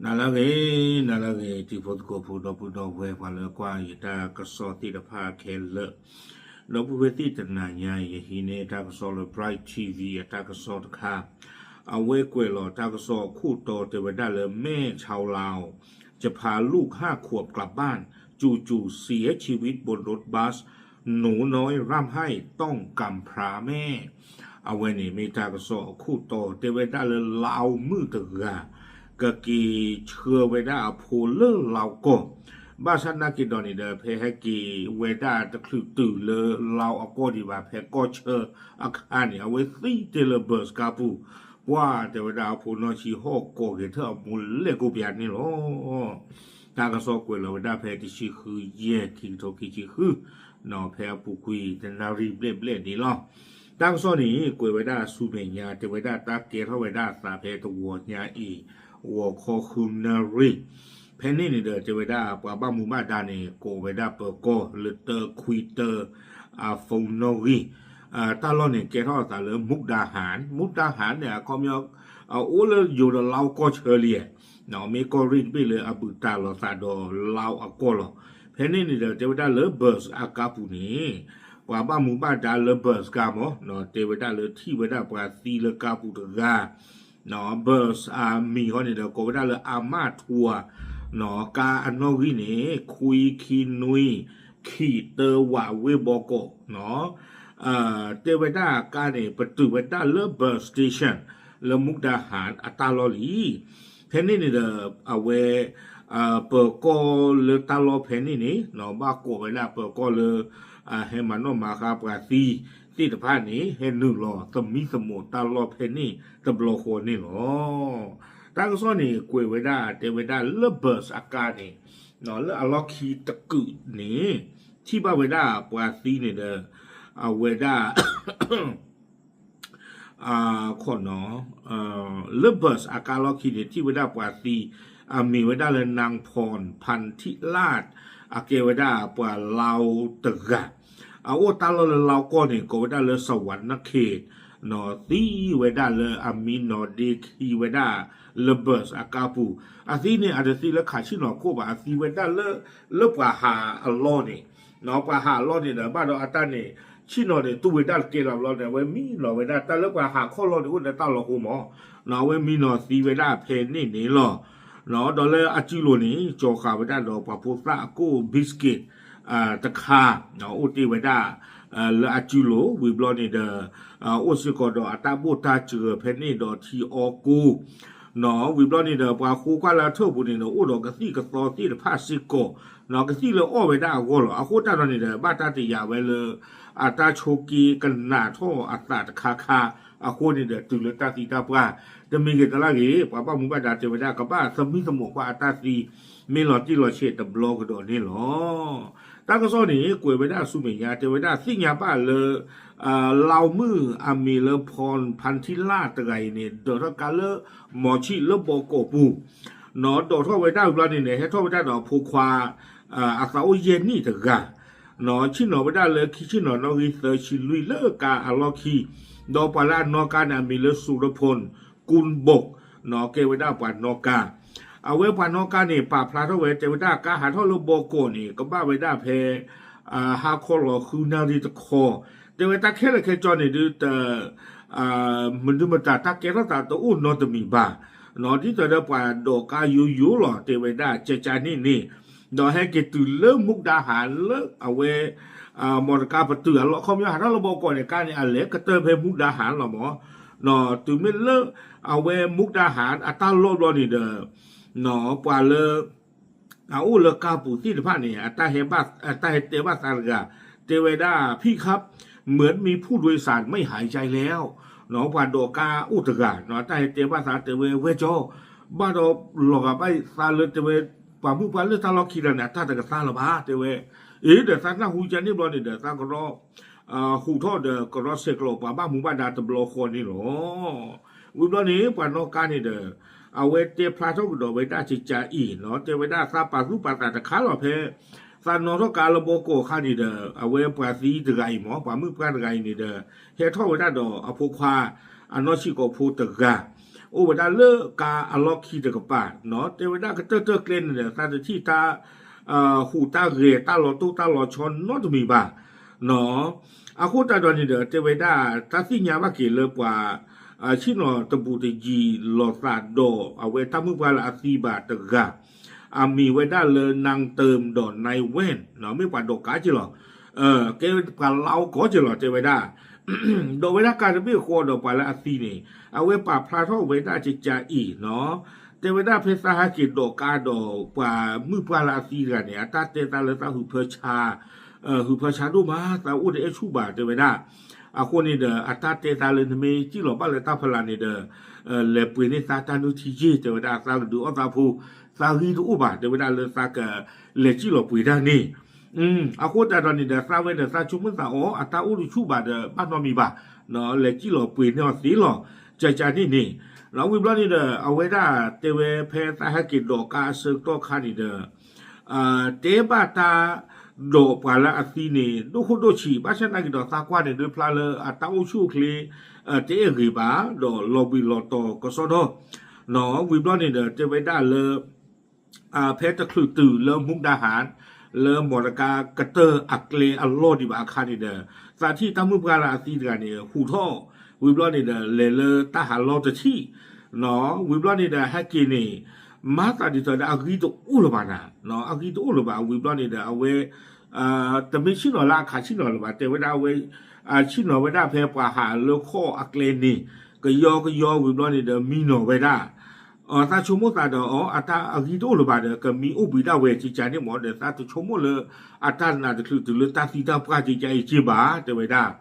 နၤလၢအဂ့ၤ, နၤလၢအဂ့ၤ တံၤဖိသကိးဖိ ဒီပုၢ်ဒီဝဲၢ် ပှၤလၢကွၢ်ယတၢ်ကစီၣ်သ့ၣ်တဖၣ်ခဲလၢာ်, ဒီပုၢ်ဝဲၢ်သ့ၣ်တနၤညါအံၤ ယဟံးန့ၢ်တၢ်ကစီၣ်လၢ Bright TV အတၢ်ကစီၣ်တခါ, အဝဲကွဲးလီၤတၢ်ကစီၣ်အခိၣ်တီတဲဝဲဒၣ်လၢ แม่ชาวลาวจะพาลูกห้าขวบกลับบ้าน จู่ๆเสียชีวิตบนรถบัส หนูน้อยร่ำไห้ต้องกำพร้าแม่ အဝဲန့ၣ်မ့ၢ်တၢ်ကစီၣ်အခိၣ်တီတဲဝဲဒၣ်လၢ လါအီမုၣ်တဂၤ ကက့ၤဆှၢဝဲဒၣ်အဖိလၢလါကီၢ်, ဘၣ်ဆၣ်နာ်က့ၤဒီးန့ၣ်ဒီး ဖဲဟဲက့ၤဝဲဒၣ်တချုးတုၤလၢလါအကီၢ်ဒံးဘၣ် ဖဲကီၢ်ဆၢအခါန့ၣ် အဝဲသံတ့ၢ်လၢ bus ကါပူၤ, ပှၢ်တဲဝဲဒၣ်အဖိနီၢ်ဆံးဟီၣ်ကိးက့ၤထၢၣ်အမိၢ်လဲၢ်ကိးပယၤန့ၣ်လီၤ. တၢ်ကစီၣ်ကွဲးလီၤဝဲဒၣ်ဖဲတဆံဃုယဲၢ် ခံကထိခံဆံဃု, ဖဲအပူၤကွံာ်တနၣ်ရံၣ်ဘျဲၣ်ဘျဲၣ်န့ၣ်လီၤ. တၢ်ကစီၣ်န့ၣ် ကွဲးဝဲဒၣ်ဆူမဲာ်ညါ တဲဝဲဒၣ်တၢ်ကဲထီၣ်ဝဲဒၣ်အသးဖဲတဂီၤညါအံၤ ဂီၤခီဃုနၣ်ရံၣ်, ဖဲန့ၣ်န့ၣ်ဒီး တဲဝဲဒၣ်ပှၤဘၣ်မူဘၣ်ဒါန့ၣ် ကိးဝဲဒၣ်ပၢၤကီၢ်လၢတၢခွံတၢ အ phone နီၣ်ဂံၢ်, တၢ်လီၢ်န့ၣ် ကဲထီၣ်အသးလၢ မူဒါဟၣ်, မူဒါဟၣ်န့ၣ် အခီပညီ အအိၣ်လၢယိၤဒီးလါအကီၢ်ဆၢလံ, မ့ၢ်ကီၢ်ရ့ၣ်တဘ့ၣ်လၢအဘူးတံၢ်လိာ်သးဒီးလါအကီၢ်လီၤ. ဖဲန့ၣ်န့ၣ်ဒီး တဲဝဲဒၣ်လၢ bus အကါပူၤန့ၣ် ပှၤဘၣ်မူဘၣ်ဒါလၢ bus ကါမ့ၢ် တဲဝဲဒၣ်လၢထံၣ်ဝဲဒၣ်ပှၤသံလၢကါပူၤတဂၤ, bus အမံၤဃီန့ၣ်ဒီး ကိးဝဲဒၣ်လၢ အမါထွာ်, ကါအနီၣ်ဂံၢ်န့ၣ် ခွံခံနွံ ခံတၢ ဝးဝ့ၢ်ဘီကီး, တဲဝဲဒၣ်ကါန့ၣ် ပတုာ်ဝဲဒၣ်လၢ bus station လၢမူဒါဟၣ်အတၢ်လီၢ်လံ. ဖဲန့ၣ်န့ၣ်ဒီး အဝဲ ပၢၤကီၢ်လၢတၢ်လီၢ်ဖဲန့ၣ်န့ၣ် ဘၣ်ကိးဝဲဒၣ်ပၢၤကီၢ်လၢ ဟဲမၤနီၣ်မၤဃါပှၤသံသ့ၣ်တဖၣ်န့ၣ် ဟဲနုာ်လီၤသမံသမိးတၢ်လီၢ်ဖဲန့ၣ်တဘျီဃီန့ၣ်လီၤ. တၢ်ကစီၣ်န့ၣ် ကွဲးဝဲဒၣ်တဲဝဲဒၣ်လၢ bus အကါန့ၣ် လၢအလီၢ်ခံတကုာ်န့ၣ် ထံၣ်ဘၣ်ဝဲဒၣ်ပှၤသံန့ၣ်ဒီး အဝဲဒၣ် ခီနီၤ လၢ bus အကါလီၢ်ခံန့ၣ် ထံၣ်ဝဲဒၣ်ပှၤသံ အမံၤဝဲဒၣ်လၢ นางพร พันธิราช အကဲဝဲဒၣ်ပှၤလါအိတဂၤ, အအိၣ်တၢ်လီၢ်လၢလါကီၢ်န့ၣ် ကိးဝဲဒၣ်လၢ สะหวันนะเขต သံဝဲဒၣ်လၢအမံနီၤဒ့ခံဝဲဒၣ်လၢ bus အကါပူၤ, အသံန့ၣ် အတသံလၢခးဆ့ၣ်နီၤခိၣ်ဘၣ် အသံဝဲဒၣ်လၢ လၢပှၤဟးအလီၢ်န့ၣ် ပှၤဟးအလီၢ်န့ၣ်ဒီး ဘၣ်ဒီးအတၢ်န့ၣ် ဆ့ၣ်နီၤန့ၣ် တူၢ်ဝဲဒၣ်တကဲလီၤဘျီန့ၣ် အဝဲမံနီၤဝဲဒၣ် တၢ်လၢပှၤဟးခီၣ်လီၢ်န့ၣ် အိၣ်ဒီးတၢ်လီၤဃိမး, အဝဲမံနီၤသံဝဲဒၣ်ဖဲန့ၣ်န့ၣ်လီၤ. ဒီးလၢအစုလိၤန့ၣ် ကၠီၤဃာ်ဝဲဒၣ်ဒီးပှၤဖိသၣ်အကိၣ် biscuit တခါ အိၣ်တ့ၢ်ဝဲဒၣ် လၢအစုလိၤ ဝံၤဘျီန့ၣ်ဒီး အိၣ်စ့ၢ်ကီးဒီးအတၢ်ဘိၣ်တၢ်စှၤဖဲန့ၣ်ဒီးထံအီကိ ဝံၤဘျီန့ၣ်ဒီး ပှၤဃိကွၢ်လၢအထၢၣ်ပူၤန့ၣ်ဒီး အိၣ်ဒီးကသံၣ်ကသီသ့ၣ်တဖၣ်စ့ၢ်ကီး, ကသံၣ်လၢအီၣ်ဝဲဒၣ်အဂီၢ်လီၤ. အဃိတၢ်ဒီးန့ၣ်ဒီး ဘၣ်တၢ်တယာ်ဝဲလၢ အတၢ်ဆိးက့ကနးထီၣ်အသးတခါခါအဃိန့ၣ်ဒီး တုၤလၢတၢ်သံတၢ်ပှၢ် တမံၤဂ့ၤတလၢ်ဂ့ၤ ပှၤဘၣ်မူဘၣ်ဒါတဲဝဲဒၣ် ကဘၣ်သမံသမိးကွၢ်အတၢ်သံ မ့ၢ်လီၤတံၢ်လီၤဆဲးတဘျီကဒီးန့ၣ်လီၤ. တၢ်ကစီၣ်န့ၣ် ကွဲးဝဲဒၣ်ဆူမဲာ်ညါ တဲဝဲဒၣ်သ့ၣ်ညါဘၣ်လၢ လါအီမုၣ်အမံၤလၢ ဖီၣ်ဖၣ်ထံလၢ် တဂၤအံၤန့ၣ် ဒၢးထီၣ်ကါလၢ မီၤဆံးလၢဘီကီးပူၤ, ဒိးထီၣ်ဝဲဒၣ်ဝံၤဘျီန့ၣ်န့ၣ် ဟဲထီၣ်ဝဲဒၣ်ဒီးအဖိခွါ အသးအိၣ်ယဲၢ်နံၣ်တဂၤ, ဆ့ၣ်နီၤဝဲဒၣ်လၢခံဆ့ၣ်နီၤနီၣ်ဂံၢ်သၢဆံလွံၢ်လၢကါအလီၢ်ခံ, ဒီးပှၤလၢအနီၣ်ကါန့ၣ် အမံၤလၢ စူၤရဖူၣ် ကူၣ်ဘိၣ် ကဲဝဲဒၣ်ပှၤနီၣ်ကါ, အဝဲပှၤနီၣ်ကါန့ၣ် ပာ်ဖျါထီၣ်ဝဲ တဲဝဲဒၣ်ကါဟးထီၣ်လၢဘီကီးန့ၣ် ကဘၣ်ဝဲဒၣ်ဖဲ ဟါခီလီၤဃုနၣ်ရံၣ်တခီ, တဲဝဲတၢ်ခဲလၢာ်ခဲဆ့န့ၣ်ဒုး တ မနုၤမတၤ တၢ်ကဲထီၣ်သးတအိၣ်နီတမံၤဘၣ်, ဒ်သိးဒီးပှၤဒိးကါယိယိလီၤ တဲဝဲဒၣ်ကကန့ၣ်န့ၣ်, ဒီးဟဲက့ၤတုၤလၢမူဒါဟၣ်လၢအဝဲ မီတကါပတုာ်အလီၢ် ခီပညီဟးထီၣ်လၢဘီကီးန့ၣ် ကါန့ၣ်အလဲၤကတၢၢ်ဖဲမူဒါဟၣ်လီၤမး, တုၤမ့ၢ်လၢ အဝဲမူဒါဟၣ်အတၢ်လီၢ်ဘျီန့ၣ်ဒီး ပှၤလၢ အအိၣ်လၢကါပူၤသ့ၣ်တဖၣ်န့ၣ် အတၢ်ဟဲတဲဘၣ်သးတဂၤ တဲဝဲဒၣ် พี่ครับ เหมือนมีผู้โดยสารไม่หายใจแล้ว ပှၤဒိးကါအိၣ်တဂၤ တၢ်ဟဲတဲဘၣ်သးတဲဝဲ ဝဲကၠီ ဘၣ်ဒီးလီၤဂာ်ဘၣ်သးလၢတဲဝဲ ပှၤမုၣ်ပှၢ်လၢတၢ်လီၢ်ခံဒီးန့ၣ် အတၢ်တကသါလၢၤဘၣ် တဲဝဲ, အ့ ဒီးသးနၢ်ဟူကန့ၣ်ဘျီန့ၣ်ဒီး သးကရီ ဟူးထီၣ်ဒီးကရီဆဲးကျိးပှၤဘၣ်မူဘၣ်ဒါတဘျီဃီန့ၣ်လီၤ. ဝံၤဘျီန့ၣ် ပှၤနီၣ်ကါန့ၣ်ဒီး အဝဲတဲဖျါထီၣ်ကဒီးဝဲဒၣ်ကကအံၤ တဲဝဲဒၣ်သးပာ်သူၣ်ပာ်သးတခါလီၤဖဲ သးနီၣ်ထီၣ်ကါလၢဘီကီးအခါန့ၣ်ဒီး အဝဲပှၤသံတဂၤအံၤမး ပှၤမုၣ်ပှၢ်တဂၤအံၤန့ၣ်ဒီး ဟဲထီၣ်ဝဲဒၣ်ဒီးအဖိခွါ အနီၢ်ဆံးကိာ်ဖိတဂၤ အိၣ်ဝဲဒၣ်လၢကါအလီၢ်ခံတကပၤနီၤ, တဲဝဲဒၣ်ကတၢၢ်တၢၢ်ကျဲန့ၣ်ဒီး သးတထံၣ်တၢ်ဟူးတၢ်ဂဲၤတၢ်လီၤတိၢ်တၢ်လီၤဆီနီတမံၤဘၣ်နီၤ. အဃိသတးဒီးန့ၣ်ဒီး တဲဝဲဒၣ်တၢ်သ့ၣ်ညါဘၣ်က့ၤလၢပှၤ ဆ့ၣ်နီၤတဘူးတယံၤလီၤသးဒီးအဝဲတၢ်မုၣ်ပှၢ်လၢအသံဘၣ်တဂၤ, အမံၤဝဲဒၣ်လၢ နၢ်တၢမ်ဒီး နၢ်ဝဲၣ်နီၤ, မ့ၢ်ပှၤဒိးကါက့ၤလီၤ. ကဲပှၤလါအိၣ်ကီးက့ၤလီၤ တဲဝဲဒၣ် ဒီးဝဲဒၣ်ကါတဘ့ၣ်ဃီဒီးပှၤလၢအသံန့ၣ် အဝဲပာ်ဖျါထီၣ်ဝဲဒၣ်ကကးအံၤနီၤ, တဲဝဲဒၣ်ဖဲသးဟဲက့ၤဒိးကါဒီးပှၤမုၣ်ပှၢ်လၢအသံတဂၤန့ၣ် အတၢ်တဲသးလၢသးဟုးဖၢဆါ, ဟုးဖၢဆါဒိၣ်မး သးအိၣ်တအဲၣ်ဆူၣ်ဘၣ် တဲဝဲဒၣ်. အဃိန့ၣ်ဒီး အတၢ်တဲသးလၢနမ့ၢ်စံၣ်လီၤဘၣ်လၢတၢ်ဖီလာ်န့ၣ်ဒီး လဲၤပှ့ၤန့ၢ်သးတၢ်နုၢ်ထံယ့ၢ် တဲဝဲဒၣ်, သးကဒုးအီၣ်သးဖိ သးဂံၢ်တအိၣ်ဘၣ် တဲဝဲဒၣ်လၢသးကလဲၤစံၣ်လီၤပှ့ၤတၢ်န့ၣ် အဃိသတးဒီးန့ၣ်ဒီး သးဝဲဒီးသးဆိကမိၣ်သးအီၤ အတၢ်အိၣ်တဆူၣ်ဘၣ်ဒီး ဘၣ်နီတမံၤဘၣ်, လဲၤစံၣ်လီၤပှ့ၤန့ၢ်အီၤသ့လီၤ. ကကးန့ၣ်န့ၣ် ဝံၤဘျီန့ၣ်ဒီး အဝဲဒၣ်တဲဝဲဖဲသးဟဲက့ၤဒိးကါအဆၢကတီၢ်ခါန့ၣ်ဒီး တဲဘၣ်တၢ်ဒီးပှၤလၢအသံန့ၣ် ဒိၣ်ခိၣ်ဒိၣ်ဆံး, ဘၣ်ဆၣ်သနာ်က့ဒီးသးကွၢ်န့ၣ်ဒုးဖျါလၢအတၢ်အိၣ်ဆူၣ်အိၣ်ချ့ တအဲၣ်ဂ့ၤဘၣ်, ဒီးလီၤဘှံးလီၤတီၤကစီဒီ, ဝံၤဘျီန့ၣ်ဒီး တဲဝဲဒၣ်လၢ ဖဲတချုးတုၤလၢမူဒါဟၣ် လၢမီၢ်တကါကတၢၢ်အကျဲအလီၢ်ဒံးဘၣ်အခါန့ၣ်ဒီး သးထံၣ်တၢ်မုၣ်ပှၢ်လၢအသံတဂၤန့ၣ် ဟူးထီၣ်, ဝံၤဘျီန့ၣ်ဒီး လဲၤလၢတၢ်ဟးလီၢ်တထံၣ်, ဝံၤဘျီန့ၣ်ဒီး ဟဲက့ၤန့ၣ် မၤသးဒ်သိးဒီးအဂံၢ်တအိၣ်လၢၤဘၣ်နၤ, အဂံၢ်တအိၣ်လၢၤဘၣ်, ဝံၤဘျီန့ၣ်ဒီး အဝဲ တမ့ၢ်ဆ့ၣ်နီၤလၢအခးဆ့ၣ်နီၤလၢၤဘၣ်, တဲဝဲဒၣ်အဝဲ ဆ့ၣ်နီၤဝဲဒၣ်ဖဲပှၤဟးလၢခီၣ်အကျဲန့ၣ် ကယီကယီဝံၤဘျီန့ၣ်ဒီး မံနီၤဝဲဒၣ် သးဆိကမိၣ်သးဒီး အတၢ်အဂံၢ်တအိၣ်လၢၤဘၣ်ဒီး ကမံအိၣ်ဘှံးဒၣ်ဝဲကကးန့ၣ်မ့ၢ်ဒီး သးတဆိကမိၣ်လၢ အတၢ်နာ်တချုးတုၤလၢတၢ်သံတၢ်ပှၢ်ကကးအံၤက့ဘၣ် တဲဝဲဒၣ်,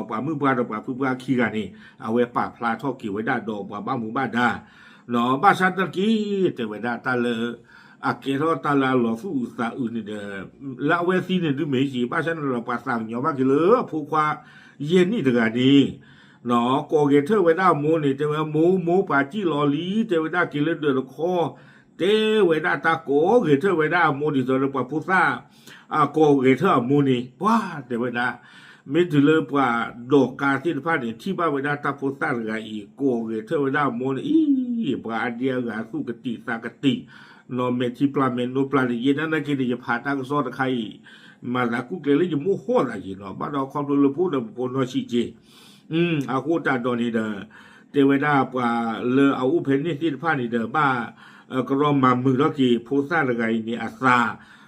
ပှၤမုၣ်ပှၢ်ဒီးပှၤဖုပှၢ်ခံဂၤန့ၣ် အဝဲပာ်ဖျါထီၣ်က့ၤဝဲဒၣ်ဒီးပှၤဘၣ်မူဘၣ်ဒါ ဘၣ်ဆၣ်သနာ်က့ တဲဝဲဒၣ်တၢ်လၢ အကဲထီၣ်တၢ်လၢအလီၤသူၣ်အုးသးအုးန့ၣ်ဒီး လၢအဝဲသံန့ၣ်ဒုးမ့ၢ်က့ၤ ဘၣ်ဆၣ်န့ၣ်ဒီးပှၤသးကညီၤဘၣ်က့ၤလၢအဖိခွါ ယဲၢ်နံၣ်တဂၤန့ၣ် ကိးဂဲၤထၢၣ်ဝဲဒၣ်အမိၢ်န့ၣ် တဲဝဲမိၢ်မိၢ်ပှၤစံၣ်လီၤလံ တဲဝဲဒၣ်က့ၤလၢဒၢးတခီ တဲဝဲဒၣ်တၢ်ကိးဂဲၤထၢၣ်ဝဲဒၣ်အမိၢ်ဒ်သိးလၢပှၤဖိသၣ် အကိးဂဲၤထၢၣ်အမိၢ်န့ၣ် ပှၤတဲဝဲဒၣ် မ့ၢ်တုၤလၢပှၤဒိးကါသ့ၣ်တဖၣ်န့ၣ် ထံၣ်ဘၣ်ဝဲဒၣ်တၢ်ဖိသၣ်တဂၤအံၤ ကိးဂဲၤထၢၣ်ဝဲဒၣ်အမိၢ်န့ၣ် အံၤ ပှၤအဒံအဂၤသူၣ်ကတံာ်သးကတံာ် နီၢ်မဲာ်ထံပျၢ်မဲာ်နိပျၢ်န့ၣ် ယဲဒၣ်နာ်က့န့ၣ် ယဖးတၢ်ကစီၣ်တခါအံၤ မၤသးကူၣ်ကျဲလၢယမိၢ်ဟီၣ်သးယံၤနီၤ ဘၣ်ဒီးခီဖျိလၢဖိဒီးပဖိနီၢ်ဆံးက့ အဃိသတးဒီးန့ၣ်ဒီး တဲဝဲဒၣ်ပှၤလၢအအိၣ်ဖဲန့ၣ်သ့ၣ်တဖၣ်န့ၣ်ဒီး ဘၣ်ကရီမၤမုာ်ထီၣ်က့ၤဖိသၣ်တဂၤအံၤန့ၣ်အသး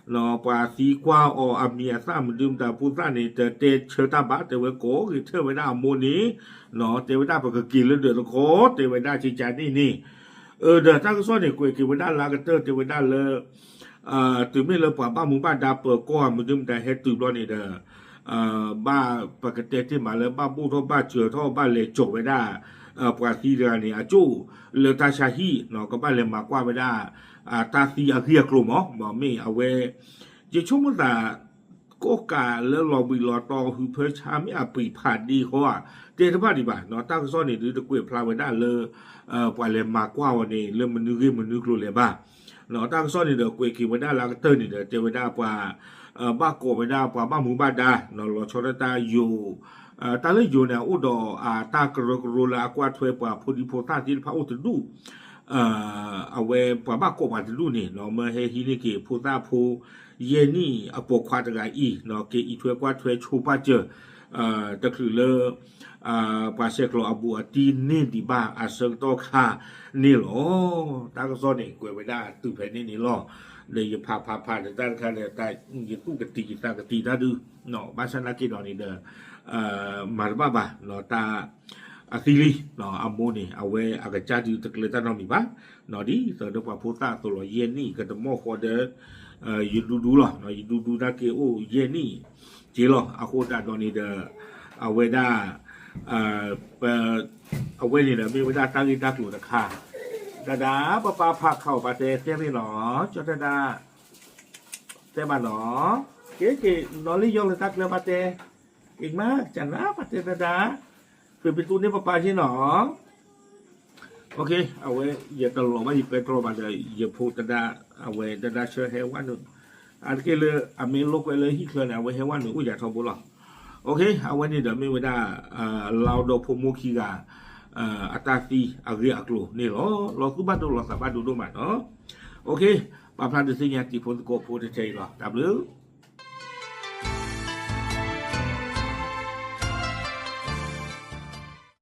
ပှၤသံကွၢ်အီၤအမံၤအသၣ်မနုၤမတၤဖိသၣ်န့ၣ် တတဲဆၢတၢ်ဘၣ် တဲဝဲကိးဂဲၤထၢၣ်ဝဲဒၣ်အမိၢ်န့ၣ် တဲဝဲဒၣ်ပကက့ၤလၢဒၢးတခီ တဲဝဲဒၣ်ကကးန့ၣ်န့ၣ် အၢ ဒီးတၢ်ကစီၣ်န့ၣ် ကွဲးက့ၤဝဲဒၣ်လၢအကတၢၢ်တဲဝဲဒၣ်လၢ တုၤမ့ၢ်လၢပှၤဘၣ်မူဘၣ်ဒါပၢၤကီၢ်မနုၤမတၤဟဲတုၤဘျီန့ၣ်ဒီး ဘၣ်ပကတဲတ့ၢ်မးလၢဘၣ်ဘိၣ်ထီၣ်ဘၣ်စၢၤထီၣ်ဘၣ်လဲၤကၠီၤဝဲဒၣ် ပှၤသံတဂၤန့ၣ် အကၠိၣ်လၢတၢ်ဆါဟံၣ် ကဘၣ်လဲၤမၤကွၢ်ဝဲဒၣ် တၢ်သံအဂ့ၢ်အကျိၤမး မ့ၢ်အဝဲ ယဆိကမိၣ်သး ကိးကးလၢလီၤဘှံးလီၤတီၤ ဟုးဖၢဆါမ့ၢ်အပှ့ၤဖးဒ့ဃီဧါ တဲတဘၣ်ဒံးဘၣ်နီၤ တၢ်ကစီၣ်န့ၣ်ဒုးတကွဲးဖျါဝဲဒၣ်လၢ ပှၤလဲၤမၤကွၢ်အီၤန့ၣ် လၢမနုၤဂ့ၢ်မနုၤကျိၤလဲၤဘၣ် တၢ်ကစီၣ်န့ၣ်ဒီးကွဲးက့ၤဝဲဒၣ်လၢအကတၢၢ်န့ၣ်ဒီး တဲဝဲဒၣ်ပှၤ ဘၣ်ကိးဝဲဒၣ်ပှၤဘၣ်မူဘၣ်ဒါ လီၤဆီဒၣ်တၢ်ယိၤ တၢ်လၢယိၤန့ၣ် အအိၣ်ဒီးအတၢ်ကရၢကရိလၢအကွၢ်ထွဲပှၤဖိဒံဖိသၣ်သ့ၣ်တဖၣ်အိၣ်တဒူၣ် အဝဲပှၤဘၣ်ကိးပှၤတဒူၣ်န့ၣ် မၢဟဲဟံးန့ၢ်က့ၤဖိသၣ်ဖိ ယဲၢ်နံၣ်အပိာ်ခွါတဂၤအံၤ က့ၤအံးထွဲကွၢ်ထွဲဆိပာ်စၢၤ တချုးလၢ ပှၤဆဲးကျိးအဘူးအတံၢ်န့ၢ်ဒံးဘၣ်အဆၢကတီၢ်ခါန့ၣ်လီၤ. တၢ်ကစီၣ်န့ၣ် ကွဲးဝဲဒၣ်တုၤဖဲန့ၣ်န့ၣ်လီၤ. ဒီးယဖးဖးဖးဒီးတၢ်တခါဒီး ယသူၣ်ကတံၤယသးကတံၤတၢ်ဒုး ဘၣ်ဆၣ်သနာ်က့ဒီးန့ၣ်ဒီး မၤတဘၣ်ဘၣ် တၢ် အသံလံ အမိၢ်န့ၣ် အဝဲအကစၢ်ဒုးတကျဲတၢ်နီတမံၤဘၣ် ဒ်သိးဒီးပှၤဖိသၣ်အသိးလီၤ ယဲၢ်နံၣ်ကတမီၢ်ဃီဒီး ယဒူဒူလီၤ ယဒူဒူနာ်က့အိၣ်ယဲၢ်နံၣ်က့လီၤ အဃိသတးဒီးန့ၣ်ဒီး အဝဲဒၣ် ပ အဝဲန့ၣ်ဒီး မ့ၢ်ဝဲဒၣ်တၢ်ဂ့ၢ်တၢ်ကျိၤတခါ တၢ်ဒါ ပပာ်ဖးခးအီၤပာ်တဲတဲန့ၣ်လီၤ ကၠီတၢ်ဒါ တဲဘၣ်နီၤ က့ၤက့ၤ နီၢ်လၢယီၢ်လၢတၢ်ကျၢၤဘၣ်တဲ က့ၤမး ကနၣ်ဘၣ်တဲတၢ်ဒါ ပပတူၢ်န့ၢ်ပပာ်က့ၤနီၤ အဝဲ ယတလီၤဘၣ် ယပဲတြီဘၣ်ဒီး ယဖိတဒါ အဝဲတဒါဆၢဟဲဝဲနုာ် အါတက့ၢ်လၢ အမ့ၢ်လိာ်ကွဲလၢဟံၣ်ချၢန့ၣ် အဝဲဟဲဝဲနုာ်အိၣ်ယၤထီဘိလီၤ. အဝဲန့ၣ်ဒီးမ့ၢ်ဝဲဒၣ် လါအိၣ်ဒီဖိမိၢ်ခံဂၤ အတၢ်သံအဂ့ၢ်အကျိၤန့ၣ်လီၤ. လီၤဃုဘၣ်ဒိလီၤသးဘၣ်ဒိဒိၣ်မးနီၤ. ပာ်ဖျါဒုးသ့ၣ်ညါတံၤဖိသကိးဖိတထဲအံၤလီၤ. တၢ်ဘျုး